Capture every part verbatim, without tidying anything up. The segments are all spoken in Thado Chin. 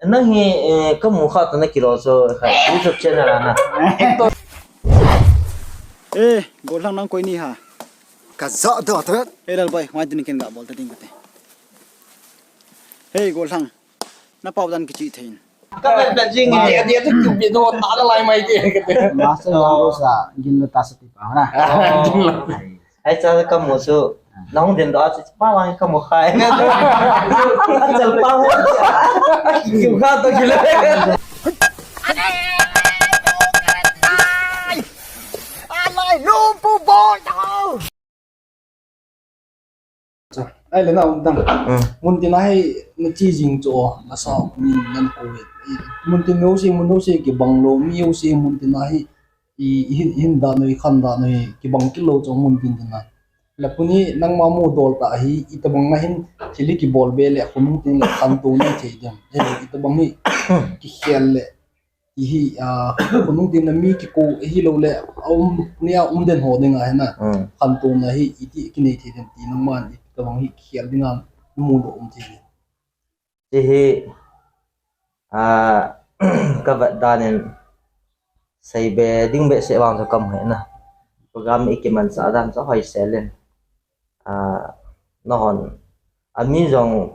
Nang hi, eh, kamu kha tah na kilo so, YouTube channel a na. Eh, Golhang nang koi ni ha. Ka za da ta. Eh, Lalboi, mai tin ken ga bol ta ding kate. Hey, Golhang. Na pau dan kichi thein. Ka vet vet jing ni, a dia tu tu bi do na la lai mai ti kate. Master Lalboi sa, gin lo ta sa ti pa na. Ai cha kamu su, nang din do a chu pa wang kamu khai. Achal pa ho. Kiu kha to kile. Alai, lu pu bol to. Ai le na um dang. Mun tin a hi na chi jing chu, na sa min nan ko. Mun tin no si, mun no si kibang lo, mi u si mun tin a hi. I, i hin, hin da noi, khan da noi, kibang kilo chong mun tin tin a. La puni nangma mu dol ta hi, i tabang na hin, thili kibol be le, khonung tin le khan to ni thei dem. He, i tabang hi, kikhel le, i hi, a, khonung tin na mi kiko, hi lo le, a um, ni a um den ho ding a hi na. Khan to na hi, i ti kinei thei dem ti nangma, i tabang hi, kikhel ding a, mu do um thei dem. Chi hi, a, ka vet dan in sei be ding be se vang chu kam he na. Program i kiman sa dan chu hoi se len. A, na hon. A mi jong,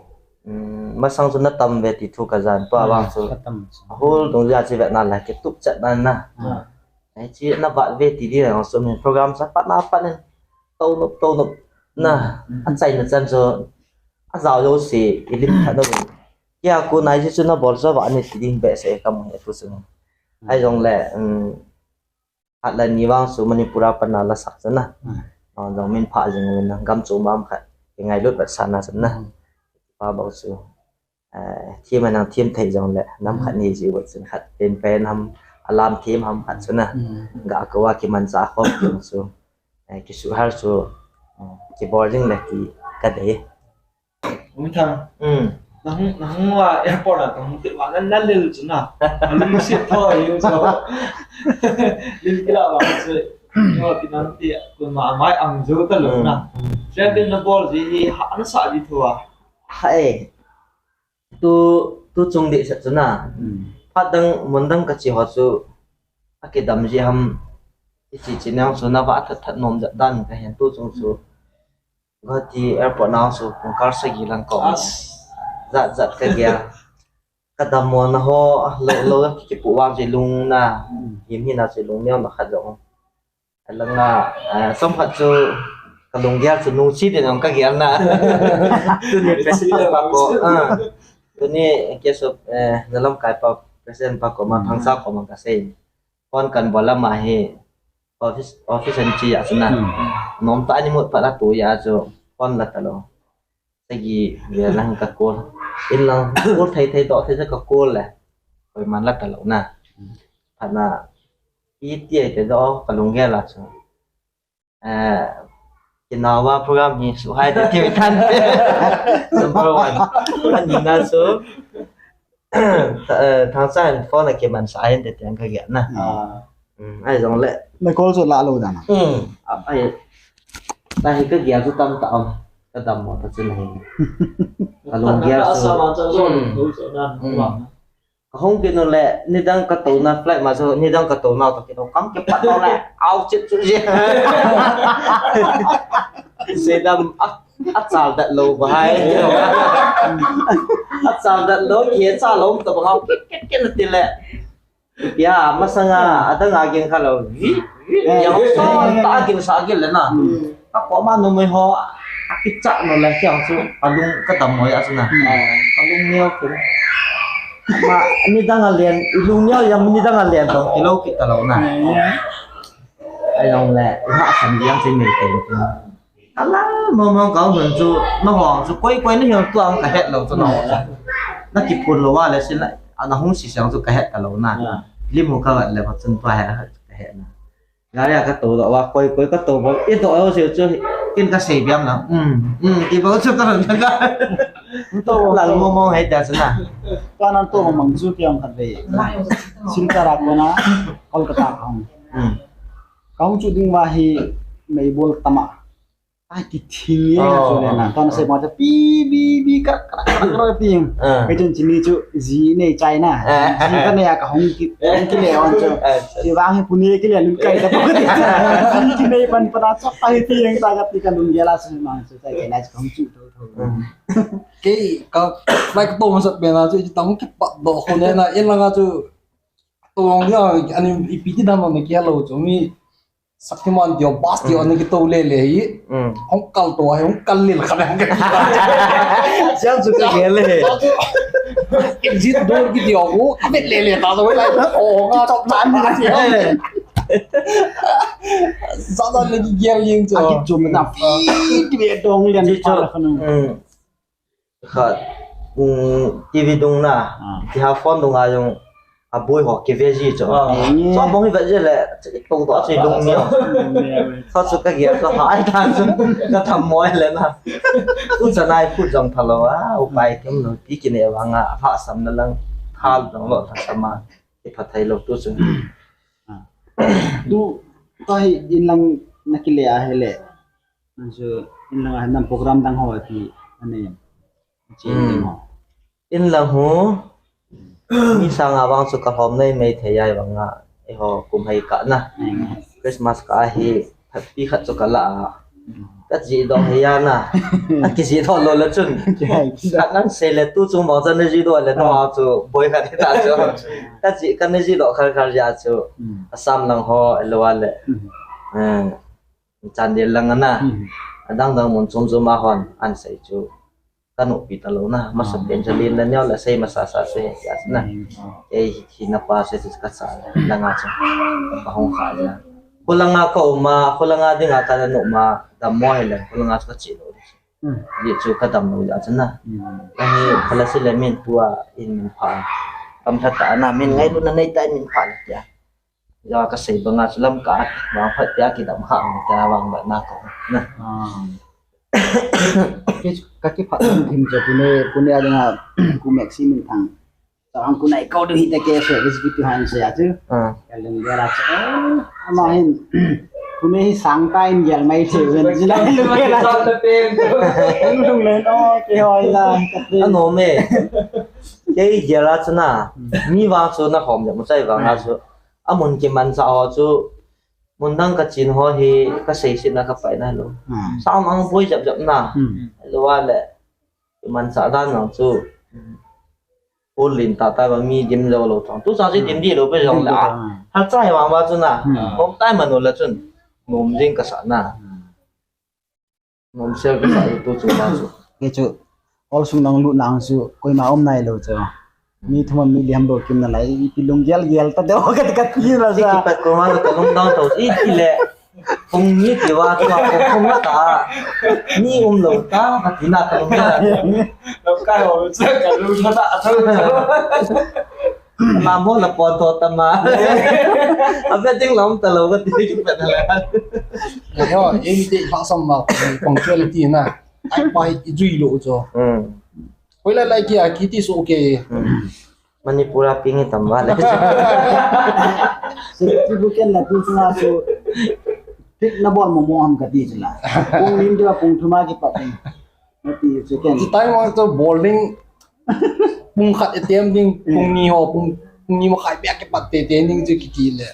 um, masang chu na tam ve ti thu ka jan pa vang chu. Ka tam. A hol dung ja chi vet na la ki tup chat na na. Ai chi na vat ve ti di na su min program sa pat na pat nen. To nup, to nup. Na, a chai na chan chu. A zau jo si, i lim khat na. Kia ku nai ji chu na bol sa va ni ti ding be se ka mu he tu sung. Ai jong le, um, hat la ni vang su Manipur a pan na la sak sa na. Jong min pha jing na gam chu mam khat. Ki ngai lut bat sa na sa na. Pa bau su. Eh, thim a nang thim thei jong le, nam khat ni ji vat sun khat. Pen pen ham, alam thim ham khat su na. Ga ka wa ki man sa khom ki su. Eh, ki su har su. Eh, ki bol jing le ki ka de. Umi thang. Hmm. Nang, nang wa airport na tong ti wa na na lil chu na. Lil si tho yu so. Lil kila wa chu. Yo ti nang ti kun ma mai ang jo ta lo na. Sia din na bol ji hi ha na sa di tho wa. Hai. Tu, tu chung di sa chu na. Hmm. Phat dang mun dang ka chi ho chu. A ki dam ji ham. I chi chi nang chu na va that that nom jat dan ka hen tu chung chu. Guwahati airport nau su kong kar sagi lang ko. As. Zat zat ka gel. Ka dam mo na ho, lo, lo, ki pu wang ji lung na. Hmm. Him hi na ji lung neo na khat jong. Alang na, ah, som khat chu ka lung gel chu nung chi de nong ka gel na. Tuni president pa ko, ah. Tuni case of, eh, na lamkai pa president pa ko ma, hmm, Thangsa ko ma ka sei. Phone kan bol a ma hi office, office an chi a chu na. Hmm. Nom ta ni mut pa la tu ya chu phone la ta lo. Sagi ve lang ka call. In lang call thei thei to thei ka call le. Koi man la ta lo na. Phat na i ti ai te do ka lung gel a chu. Eh, kinawa program hi su hai te ti tan te. Number one. Ani na su. Tha-, eh, Thangsa in phone a kiman sa a hin te tiang ka gel na. Ah. Hmm, ai jong le. Na call chu la lo dan a. Hmm. A, ai. Ta hi ka gel chu tam ta om. Ka dam mo ta chu na hi. Ka lung gel chu. Hmm. Hmm. Ka hung kit nu le, nidang ka to na flight ma chu, nidang ka to na to kit nu kam ki pat nu le, au chit chu ji. Se dam a, a chal dat lo ba hai. A chal dat lo, ki chal lo, ta ba ngau kit kit kit na ti le. Ya, masanga, adang a ging kha lo. Vi, vi, ya, so, ta ging sa ging le na. Ka ko ma nu mai ho, a ki cha nu le, ki ang su, a lung ka dam mo ya su na. A lung neo ku. Ma, nidang a lian, i lung neo ya, nidang a lian dong, ki lo ki ta lo na. Ai long le, ha san yang si mi te. Alang mong mong kau hun chu, na hong chu, koi koi na hiong tuang ka het lo chu na hong chu. Na kiphun lo wa le sin la, a na hung si siang chu ka het ta lo na. Lim u ka vat le va chun tua he ka het na. Gari a ka to lo wa, koi koi ka to bo, i to lo si chu, kin ka sei biam na. Um, um, i bo chu ka ron ka. To lal mong mong he ta chu na. Ka nan to mong chu tiang khat ve. Silchar a ko na, Kolkata ka hong. Um. Ka hung chu ding wa hi, mei bol tama. Ai, ti thing ye nga chu le na. Tan se mo ta pi bi bi ka ka ka ka ti. Ka chun chini chu ji nei chai na. Ji ka nei a ka hung ki hung ki le on chu. Ti vang hi puni ki le lu kai ta ko ti. Ji ki nei pan pa ta chak ta hi ti yang ta ka ti ka lung ya la su ma su chai ke na chu hung chu tho tho. Ke ka mai ka to ma sat pe na chu ta hung ki pa do ko ne na in la nga chu to hung ya ani ipi ti dan no ne ki lo chu mi Shaktiman dio, bas dio, ani kito lele hi. Hong kal to, hong kal lil khan hong kal. Siam su ka gel le. Exit door ki dio ko, abet lele ta to lai. Oh, nga top tan ni ka dio. Sa ta le ki gel ling cho. Aki chum na fi ti be dong lian pa la khan. Kha um, T V dung na, ah, ti ha phone dung a jong a boi ho ki ve ji cho. Ah. So bong hi ve ji le, to to a chui dung ni. So chu ka gel ka hai ta chu ka tham moi le na. Tu cha nai phu jong pha lo a, u pai kem lo ti ki ne wa nga ha sam na lang hal dong lo ta sama. Ki pha thai lo tu chu. Ah. Tu ta hi in lang na ki le a he le. Anchu in lang a nam program dang ho ati ane. Chin ding ho. In lang ho. Mi sang a vang chu ka hom nei mei thei ai vang a. E ho kum hei ka na. Christmas ka hi phat pi khat chu ka la a. Ka ji do hei a na. A ki ji do lo la chun. Ka nang se le tu chung bang chan ji do le no a chu boi ka ta chu. Ka ji ka ne ji do khar khar ja chu. Assam lang ho lo a le. Chandel lang ana. Adang dang mun chom chom a hon an sei chu ka nupi ta lo na. Masa pen chalin la neo la sei masa sa sei ya na. Ei hi na pa sei chu ka sa la nga chu. Ka hong kha ya. Khulanga ka uma, khulanga dinga ka na nu ma, dam mo he le, khulanga chu ka chi lo. Di chu ka dam lo ya chu na. Ka hi khala si le min tua in min pha. Kam tha ta na min ngai lu na nei ta min pha le ya. Ja ka sei banga chu lam ka vang phat pia ki dam kha ang ta vang ba na ko na. Ke ka ki phat thim che pune pune a dinga ku mek si min thang. Ta ang ku nai ko du hi te ke se vis bi tu han se a chu. Ka lung ya la chu. Ama hin pune hi sang ta in gel mai the ven ji la lu ke la. Lung le no ke hoi la ka te. Ano me. Ke gel a chu na. Mi vang chu na hom de mo chai vang a chu. Amun kimanchah ho chu, mun dang ka chin ho hi ka seiset na ka pai na lo. Sang ang boi jap jap na. Lo a le, kimanchah dan nang chu, ul lin ta ta ba mi dim lo lo thang. Tu sa si dim di lo pe jong le a. Ha chai ma ma chu na. Hom tai ma no la chun. Nom jing ka sa na. Nom sel ka sa tu chu ba chu. Ke chu, ol sung nang lut nang chu, koima um nai lo chu. Mi thum mi liam bo kim na lai, ipi lung gel gel ta deu ka ka ti na sa. Ki pat ko ma ka lung dang to, i ki le. Kung ni ki wa ka kung kung na ka. Ni um lo ta, ka ti na ka lung gel. Lo kai ho chu ka lung na ta. Mamo na pon to tama. Abe ding lom ta lo ka ti ki pe na la. Yo, ei te ha sam ma punctuality na. Ai pai i jui lo cho. Koi la lai ki a ki ti so ke. Manipur a ping i tam ba le. Ki bu ken la tu sunga so. Pik na bol mo mo ham ka ti la. Kung nim de kung thuma ki pa. Nati chu ken. Chutai mang chu bol ding pung khat e tem ding pung ni ho pung pung ni ma khai pek ke pat te te ning chu ki ti le.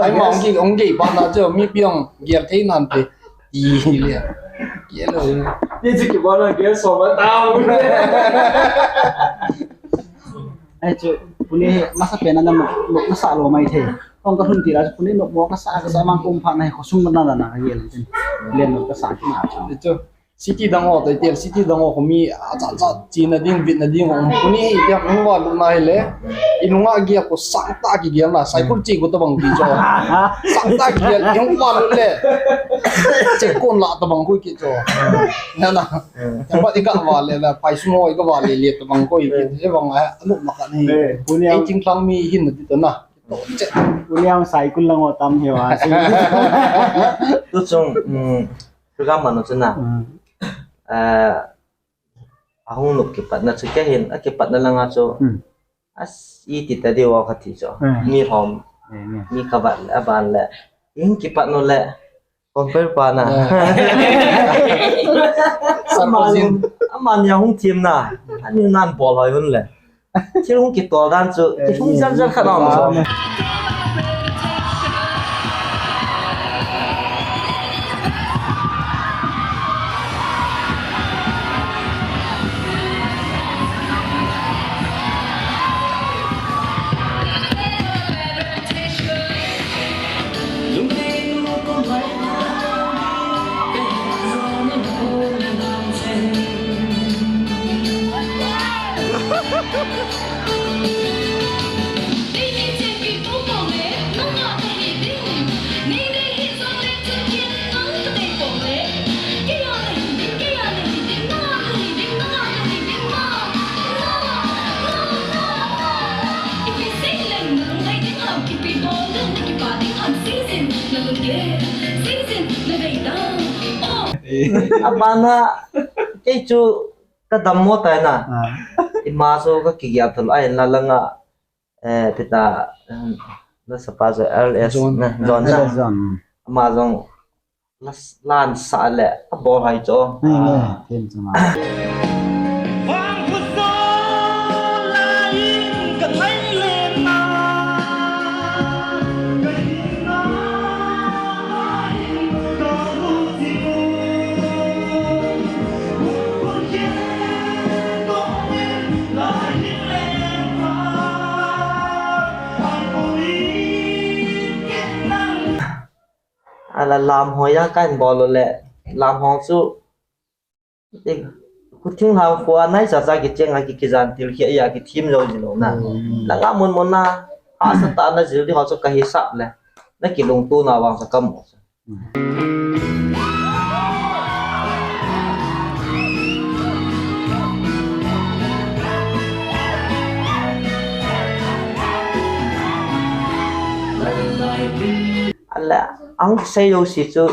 Tai mang ki ong gei pa na chu mi piang gel thei nan te ti le. Gel lo. Ni chu ki ba na gel so ba ta. Ai chu puni masa pe na na ma sa lo mai the. Kong ka hun ti la chu puni no mo ka sa ka sa mang kum pha na ko sung na na na gel tin. Len no ka sa ki na chu. City dang ho, toh tel city dang ho, khomi, a, cha, cha, china ding, vitna ding, um, puni, tia, um, va, lu, na, hi, le, i, nunga, gia, ko, sang, ta, ki, gia, na, cycle, chi, ko, tabang, ki, cho. Sang, ta, ki, gia, i, um, va, lu, le. Che, kon, la, tabang, ko, ki, cho. Na, na. Tia, ba, i, ka, va, le, la, pai, sumo, i, ka, va, le, le, tabang, ko, ki, e, bang, a, lu, ma, ka, ni. Puni, e, ting, tlang, mi, hin, na, ti, to, na. To, che. Puni, am, cycle, lang, ho, tam, he, wa, si. Tu, chung, um, Program manu chu na. Eh, ahung nop kipatna chu kei hin, akipatna langa chu. As, iti ta diu a kati chu. Mi hom. Mi kavat le, aban le. Hung kipat nu le. Compare pa na. Amani ahung thim na. Ani nan bol hoi hun le. Thil hung kitol dan chu, kithum jan jan khat a um chu. Abana, kei chu ka dammo tai na. Ah. Ima chu ka kigel thul a in la langa, eh, pita, um, la sapa chu L S John. Na, John na. L S John. Ama jong la, lan sa le, a bol hai chu. Hmm, ah. Ken chu ma. Ala lam ho ya kan bol le, lam ho chu, eh, kuthinglhang khua nai sa sa kicheng a ki kijan til khia ya kithim jo ji lo na. Hmm. Langa mun mun na, a sa ta na jil di ho chu ka hisap le. Na kilungto na vang sa kam. Ala, ang sei jouse chu,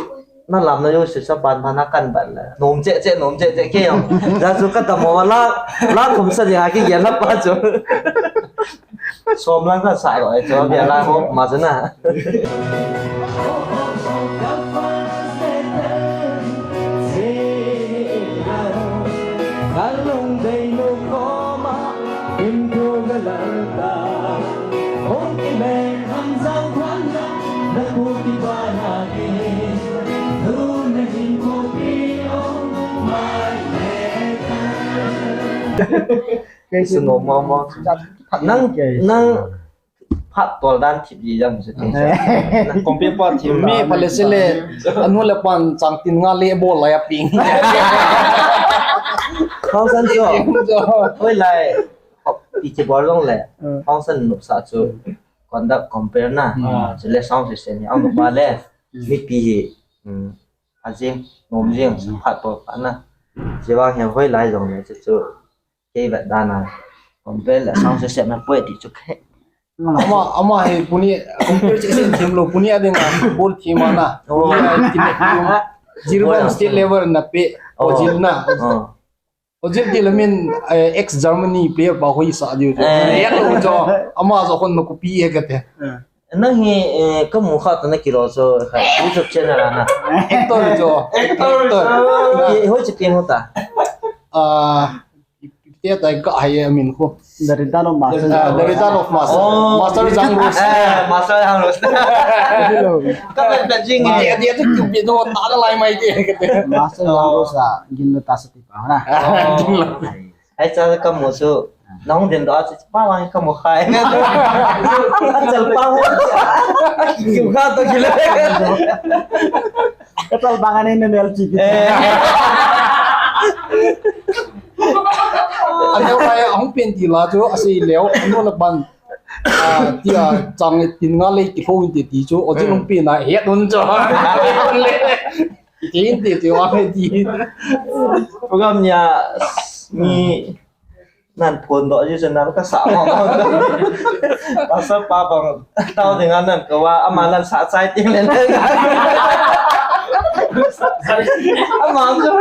na lam na jouse chu, ban ban a kan ban la. Nom che che, nom che che, kei jong. Ja chu ka dammo la, la thum sa ding a kigel na pa chu. Som lang ka sa lou, eh, chu bia la ho ma chu na. Kei su nom mama. Nang, nang phat tol dan thip ji jang se ting. Nang kompi pa thip mi pha le se le, anu le pan chang tin nga le bol la ya ping. Hong San chu. Hoi lai. Pi che bol long le. Hong San nop sa chu. Conduct compare na. Chu le sound system ni ang ba le. Mi pi hi. Hmm. A jing, nom jing, phat tol pa na. Chi vang hiam hoi lai jong le chu chu. Kei vet dan a. Compare le sound system na poi ti chu khe. Ama, ama hi puni, compare che se thim lo, puni a ding a, bol thim a na. Oh. Puni a thim thim. Jirban state level na pe, oh. Ojil na. Oh. Ojil ti la min, eh, ex Germany player pa hoi sa diu chu. Eh. Eh, ya lo jo, ama jo kon na copy e ka te. Eh. Nang hi, eh, ka mu kha ta na kilo so, kha YouTube channel a na. Actor jo. Actor jo. Actor. Ki, hoi chi pi ho ta. Ah, tia ta ka hai a min ko. The Return of Master. Ah, The Return of Master. Oh. Master Zhang Rose. Eh, Master Zhang Rose. Hello. Ka bet bet jing. Dia, dia tu tu bi do ta da lai mai ti ka te. Master Zhang Rose a, gin lo ta sa ti pa na. Oh. Gin lo. Ai cha ka mu su. Nong din do a chi pa wang ka mu khai. A chal pa ho. Kiu kha to kile. Ka chal bang ane ne L G B T. Eh. Aneu lai ahung pen ti la chu, asei leo, anu le pan. Ah, tia chang tin nga le ki hlo in ti ti chu, o jin hung pen a, het un chu. Tin ti ti wa ti. Program nia ni nan phone do ji chen nan ka sa ma ma. Pastor pa bang tao ding an nan ka wa ama lan sa chai ting le le. Ama chu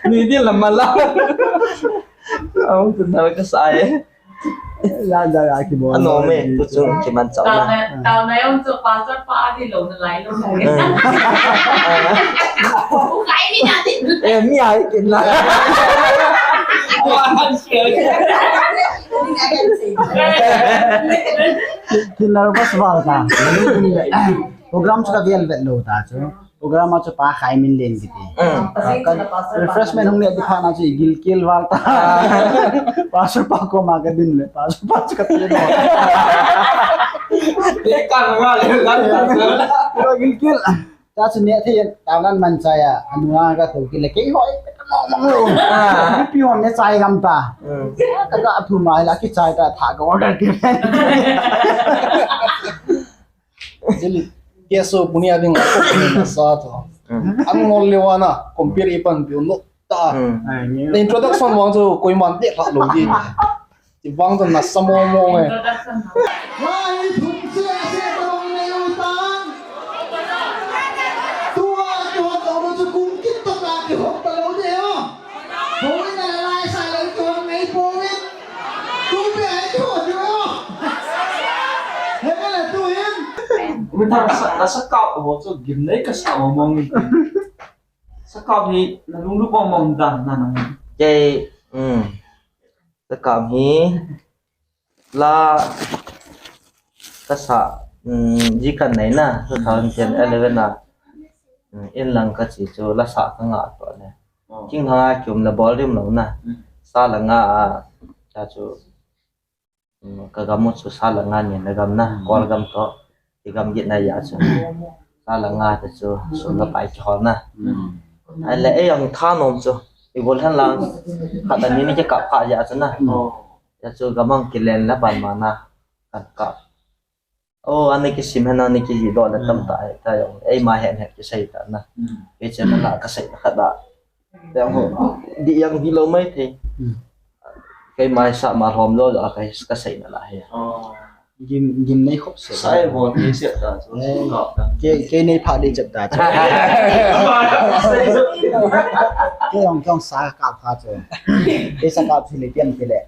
ni din la ma la. Au tu nan ka sa e. La da la ki bo. Ano me tu chu ki man chau na. Tao na, tao na yong chu pastor pa di lo na lai lo. Eh, mi ai kin la. Kin la bas bal ta. Program chu ka vel vet lo ta chu. Program a chu pa khai min len kiti. Refreshment hung le di pha na chu i gilkel val ta. Pastor pa koma ka din le. Pastor pa chu ka ti le. Te ka nga le la ta. Gilkel. Ta chu ne the ta nan man cha ya. Anu a ka to ki le ke hoi. Ka mong mong lo. Pi hon ne chai gam ta. Ka ka thu ma la ki chai ta tha ka order ki. Jeli, keso punia ding ko sa to. An ngol le wana compare ipan pi no ta. Na introduction wang chu koiman de kha lo di. Ti wang to na samo mo nge. Introduction. Lai thum se se to ne u tan. Tua to to chu kum kit to ta ki hok ta lo de o. Hoi na lai sa lo to nei po win. Tu pe ai to jo. He ka la tu hin. Mita sa na sa ka o chu gim nei ka sa o mong. Sa ka hi na lung lu mong mong dan na na. Kei, um. Sa ka hi la ka sa, um, ji kan nei na, two thousand eleven na. Um, in lang ka chi chu la sa ka nga to ne. King ha kium na bol rim lo na. Sa la nga a, cha chu. Ka gam u chu sa la nga ni na gam na, Kawl gam to, i gam git na ya chu. Sa la nga te chu, sum la pai ki hol na. Ai le, ei ang tha nom chu, i bol han lang, khat ani ni ki kap kha ya chu na. Ya chu gam ang ki len la ban ma na, kan kap. O, ani ki sim han ani ki ji do la tam ta, ta yong, ei ma hen het ki sei ta na. Ei chen na ka sei na khat da. Yang ho, di yang di lo mai thei. Kei mai sa ma hom lo lo, kei ka sei na la he. Gim, gim nei khop se. Sai bon ni se ta. Kei, kei nei pha di chet ta. Kei yong, kei yong sa ka pha che. Kei sa ka phi le pian phi le.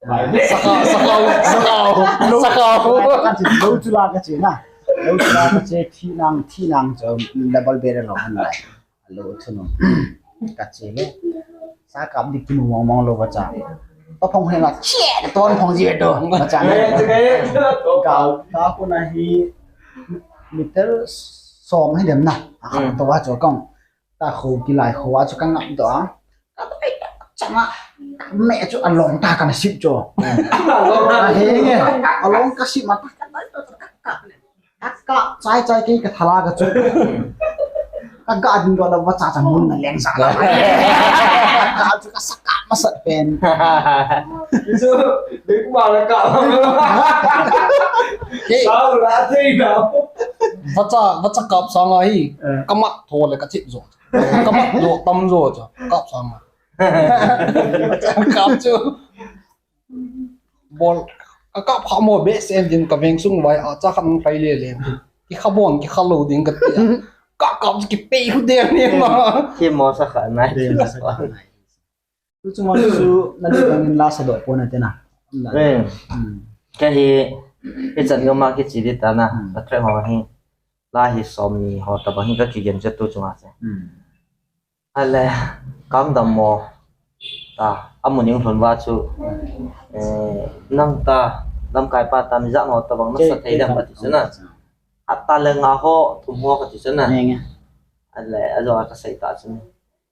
Sakau, sakau, sakau, sakau. Lo chu la ka che na. Lo chu la ka che, thi nang, thi nang chu double barrel lo han lai. Lo chu no. Ka che le. Sa kap di ki mu mong mong lo ba cha. Pa phong he nga che, ton phong ji do. Ba cha na. Ka, ka ko na hi meter som hi dem na. A to wa chu kong. Ta kho kilai kho a chu ka ngap doh a. Ka to ai ta chang a. Me chu along ta ka na sip chu. A he nge. Along ka sip ma ta ka ta ta ka ka. Ka ka chai chai ke ka thala ka chu. Ka ga din doh la va cha cha mun na leng sa. Ka chu ka sa ka ma sa pen. Chu de ku ma la ka. Ke. Sa la thei na. Va cha, va cha kap sa nga hi. Ka mat tho le ka thip zo. Ka mat jo, tam jo cha, kap sang a. Kap chu. Bol, ka kap kha mo be sen din ka veng sung vai a cha khan pai le le. Ki kha bon, ki kha lo ding ka ti a. Ka kap chu ki pe hu de ne ma. Ki mo sa kha nai. Tu chu ma chu na le bang in la sa do po na te na. Ka hi, hi chan yo ma ki chi di ta na. Ka track ho hi. La hi som ni ho ta bang hi ka ki gen che tu chu ma che. Ale, kam dam mo. Ta, amun ing lhon va chu. Eh, nang ta, lamkai pa ta mi ja no ta bang na sa thei dam ati chu na. At ta le nga ho, thum ho ka ti chu na. Ale, a jo ka sai ta chu.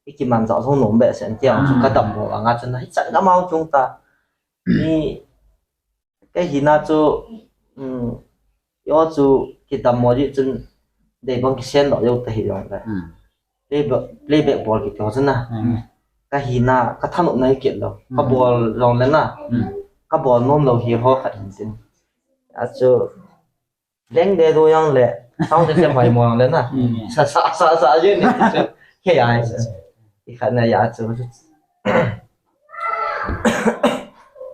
I ki man ja jong nom be sen ti ang chu ka dam mo anga chu na. Hi chan ka mau chung ta. Ni Ka hina chu, um, yo chu kidammo jeh chun deibang kisen lou jou ta hi jong le. Playback, playback bol kiti ho chu na. Ka hina, ka thanop na hi kit lou. Ka bol jong le na. Ka bol nom lou hi ho khat hin tin. Achu, leng de du jong le, sound system hoi mo jong le na. Sa, sa, sa, sa, jeh ni chu. Kei ai sa. I khat na ya chu.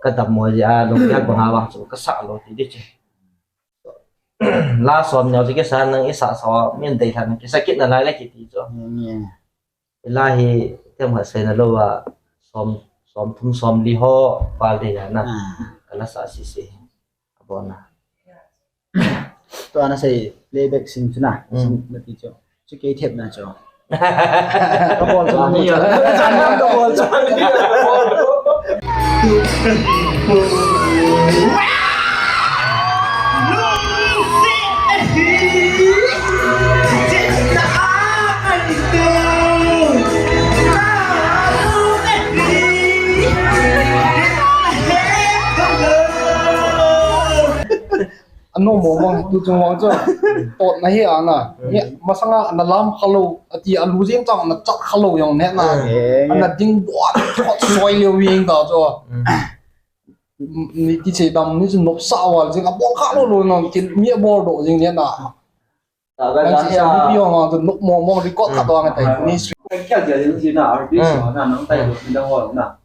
Ka dammo jeh a, lunggel banga vang chu ka sa lou ti di chu. La som neo chu kisa nang i sa so, min dei than kisa kit na lai le kiti chu. La hi, tem ha sei na lou a, som, som thum som li ho, pal dei ya na. Lasa sisi. Abona. Tua nasei playback sing chu na. Mm. Sing nati chu. Chu kei thepna chu. Kabol chu ani. Kabol chu ani. Ano mo mong tu chung wang chu. Tot na hi ana. Ni masanga ana lam khalou, ati alu jing chang na chat khalou yong ne na. Ana ding bo, chot soi leo ying ta chu. Ni ti che dam ni chu nop sa wal jing a bo khalou lou na, kin mi a bol do jing ne na. Nang si sa video ma tu nuk mo mo record khat wang tai ni. Kya dia jin jin na artist na nang tai do ni dang ho na.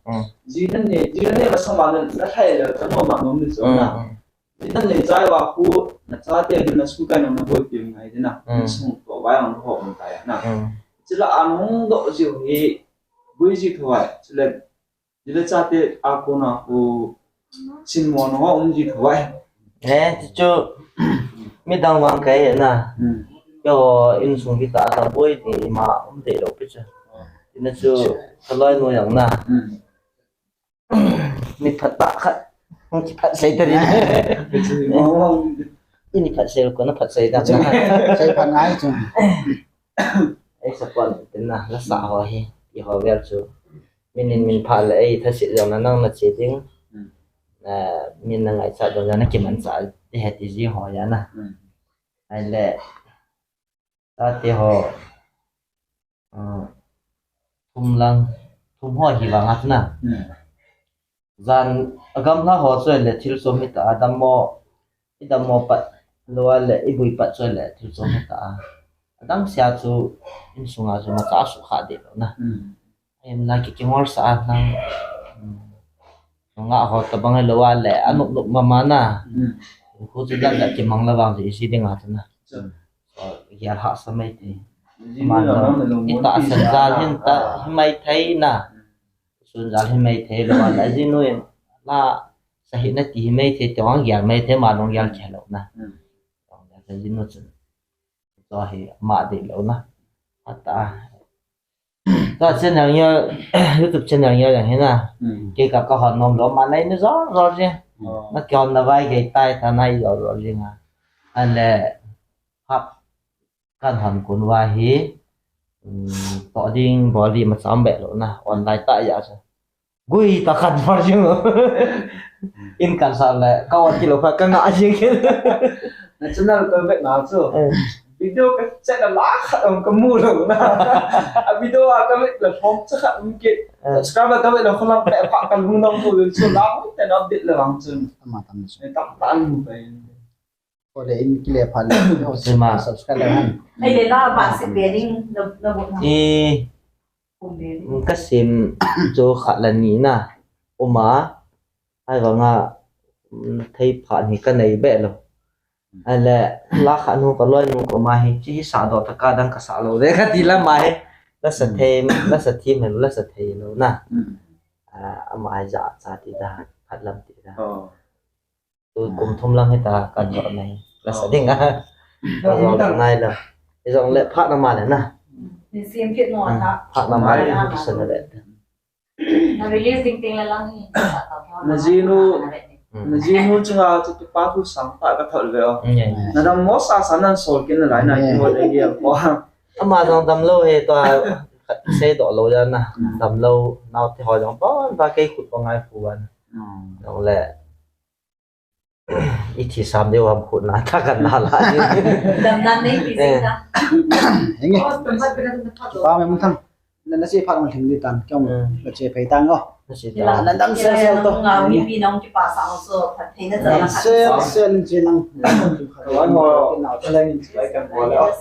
Jin ne jin ne ma sa ma na thai le ta no ma no ni so na. Jin ne jai wa ku na cha te na school kai no na bo ti ngai na. Sung to wa yang ho tai na. Chila anung do ji hi bui ji thoi chila Jile chate a kona khu chinmo nunga um ji thoi. Eh, ti chu midang vang kai na. Hmm. Yo, insung kita asa boi ni ma um te lo pi chu. Ina chu kaloi no yang na. Hmm. Ni phat ta khat. Hung ki phat sei ta ri. Ni phat sei ko na phat sei ta. Sei phat ngai chu. Ei, sa pon tin na, la sa ho hi, i ho vel chu. Min in min pha le, ei, tha sit jong na nang na che ding. Hmm. Eh, min na ngai cha jong na kiman cha, ti he ti ji ho ya na. Hmm. Ai le, ta ti ho, ah, thum lang, thum ho hi vang at na. Hmm. Jan a gamla ho chu le thil som hi ta a dammo, i dammo pat lou a le i bui pat chu le thil som hi ta a. Adang sia chu insunga chu macha sukha deh lou na. Hmm. Em na ki kingol sa a nang, hmm, nunga ho tabang lou a le a nup nup mama na. Hmm. Khu chu dan da kimang la vang chu isi ding a chu na. Chu. So, hi a ha sa mai thei. Ji Man na lo, na lo, i ta mon san sa jal na. Hin ta, ah, hi mai thei na. Hmm. Sun jal hi mai thei lou a, la jinu in, la sa hi na ti hi mai thei, te wang gial mai thei, ma long gial khe lou na. Hmm. Long gial thei jinu chun. Cho hi ma de lou na. Ata. Tua channel ya, YouTube channel ya yang hi na. Hmm. Kei ka ka hon nom lou, ma nai ni zol zol ji. Oh. Na kei hon na vai kei tai ta nai zol zol ji nga. An le, hap. Kan han kun va hi, um, to ding bol di ma cham be lou na, online ta ya sa. Gui ta kan var jing. In kan sa le, ka wa kilo pha ka nga jing. Na channel ka be na chu. Eh. Video ka check la la khat um ka mu lou na. A video a ka be la form cha khat um ke. Eh. Subscribe ka be la kholang pe pha ka lung nong tu chu la te na bit la wang chun. Tama tam chu. Tam tam mu pe. Ko le in kile pha le, Sima. Subscribe le han. Ai le la ba si pe ding, na, na bo na. I, Kum pe ding. Ka sim chu khat la ni na. Uma, ai vanga, mm, thei pha ni ka nei be lou. Ai le, la khat nu ka loi nu ko ma hi, chi hi sa do ta ka dang ka sa lou. De ka ti la ma hi, la sa thei, la sa thi me, la sa thei lou na. Mm. Ah, ama ai ja cha ti da, khat lam ti da. Oh. Tu kum thum lang hi ta ka thot nai. La sa ding a. Ka zong nai la. I zong le phat na ma le na. Ni sim kit no ta. Phat na ma le ni sa na le. Na release ding ting le lang hi. Na jinu, na jinu chunga chu tu pa tu sang ta ka thot ve o. Mm, yeah, yeah. Na dam mo sa sa nan sol kin na lai na ki mo le hi a ko. Ama zong dam lou he to a sei do lou ya na. Mm. Dam lou nau te ho zong pon ba kei khut pa ngai phu wan. Mm. Zong le. I thi sam deu ham khut na ta kan na la. Dam nan nei pi sing ta. Henge. Oh, tum pat pi na tum pat. Pa me mun thang. Na, na si phat mun thang di tan. Kyong, eh, na che phei tang o. Na si ta. Na dam sel sel to. Nga mi pi nong ki pa sa so phat thei na cha na khat. Sel sel in che nang. Ka wan mo. Ka lang in che kan ko la.